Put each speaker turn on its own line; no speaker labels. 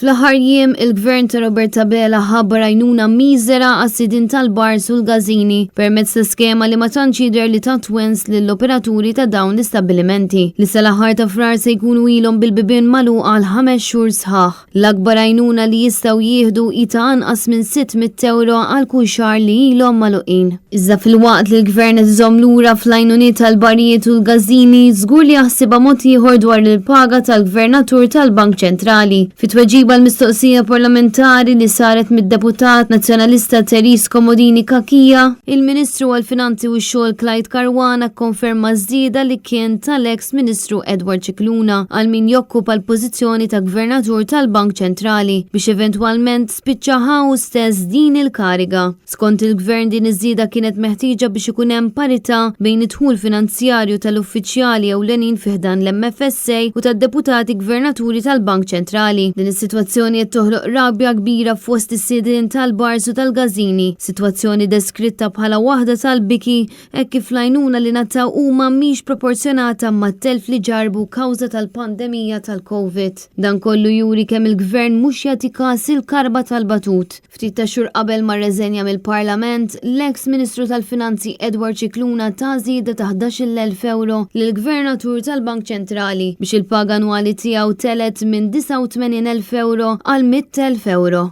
Fl-aħħar jiem, il-Gvern ta' Robert Abela ħabbar għajnuna miżera għas-sidien tal-bars u l-gażini permezz ta' skema li ma tantx jidher li tat wens lill-operaturi ta' dawn l-istabbilimenti li sal-aħħar ta' Frar se jkunu ilhom bil-bibien magħluqa għal ħames xhur sħaħ. L-akbar għajnuna li jistgħu jieħdu hi ta' anqas minn 600 ewro għal kull xahar li ilhom magħluqin. Iżda filwaqt li l-Gvern qed iżomm lura fl-għajnuniet tal-barijiet u l-gażini, żgur li jaħsibha mod ieħor dwar il-paga tal-Gvernatur tal-Bank Ċentrali. Fi tweġiba għal mistoqsija parlamentari li saret mid-deputat Nazzjonalista Therese Comodini Cachia, il-Ministru għall-Finanzi u x-Xogħol Clyde Caruana kkonferma ż-żieda li kien tal-eks Ministru Edward Scicluna għal min jokkupa l-pożizzjoni ta' Gvernatur tal-Bank Ċentrali biex eventwalment spiċċa ħa hu stess din il-kariga. Skont il-Gvern din iż-żieda kienet meħtieġa biex ikun hemm parità bejn id-dħul finanzjarju tal-uffiċjali ewlenin fi ħdan l-MFSA u tad-deputati gvernaturi tal-Bank Ċentrali. Din is-sitwazzjoni qed toħloq rabja kbira fost is-sidien tal-bars u tal-gażini, sitwazzjoni deskritta bħala waħda tal-biki hekk kif l-għajnuna li ngħataw huma mhix proporzjonata mat-telf li ġarrbu kawża tal-pandemija tal-Covid. Dan kollu juri kemm il-Gvern mhux jagħti kas il-karba tal-batut. Ftit ta' xhur qabel ma rreżenja mill-Parlament, l-eks Ministru tal-Finanzi Edward Scicluna ta żieda ta' 11,000 ewro lill-Gvernatur tal-Bank Ċentrali biex il-paga annwali tiegħu telgħet minn 89,000 ewro għal 100,000 ewro.